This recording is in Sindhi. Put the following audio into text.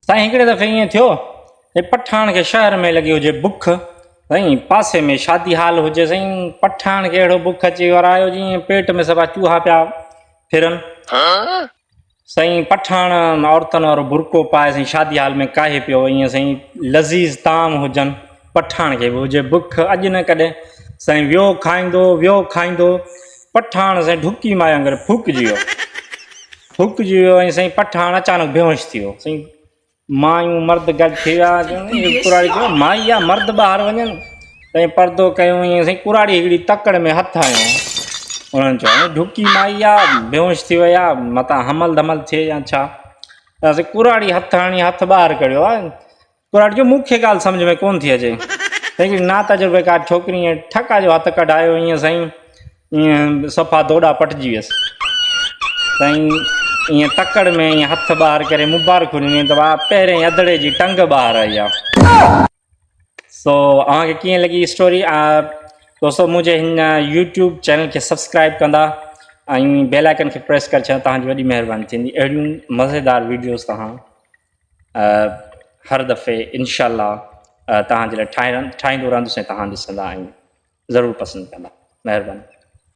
سائين هڪڙي دفعي ائين ٿيو ته پٺاڻ کي شهر ۾ لڳي هجي بک، سائين پاسي ۾ شادي هال هجي، سائين پٺاڻ کي اهڙو بک اچي ورايو جيئن پيٽ ۾ سڀا چوها پيا ڦرن. سائين پٺاڻ عورتن وارو برقعو پائي سائين شادي هال ۾ ڪاهي پيو، ائين سائين لذيذ طعام هجن، پٺاڻ کي به هجي بک اڄ نه ڪڏهن، سائين ويو کائيندو ويو کائيندو، پٺاڻ سائين ڍڪي مائي وانگر ڦوڪجي ويو. ڦوڪجي ويو ۽ سائين پٺاڻ اچانڪ بيهوش ٿي ويو. سائين مايون مرد گڏ ٿي ويا. ڪراڙي چيو مائي آ مرد ٻاهر وڃن. سائين پردو ڪيو ائين سائين ڪراڙي هڪڙي تڪڙ ۾ هٿ هنيو. انهن چيو هاڻي ڍڪي مائي آ بيهوش ٿي وئي آ متان حمل ڌمل ٿئي يا ڇا. سائين ڪراڙي هٿ هڻي هٿ ٻاهر ڪڍيو آ. ڪراڙي چيو مون کي ڳالهه سمجهه ۾ ڪونه ٿي اچي. سائين هڪڙي ناتجربيڪار ڇوڪري ائين ٺڪا جو هٿ ڪڍايو ائين سائين ائين صفا دوڏا پٽجي ويس. سائين ائين تڪڙ ۾ ائين هٿ ٻاهر ڪري مبارڪون ڏني ته واهه پهرين اڌڙي جي ٽنگ ٻاهر آئي آ. سو اوهان کي ڪيئن لڳي اسٽوري دوستو منهنجي هن يوٽيوب چينل کي سبسڪرائب ڪندا ۽ بيل آئيڪن کي پريس ڪري ڇڏيندا توهان جي وڏي مهرباني ٿيندي اهڙيون مزيدار ويڊيوز توهان هر دفعي انشاء الله توهان جي لاء ٺاهيندو رهندس ۽ توهان ڏسندا ۽ ضرور پسند ڪندا مهرباني.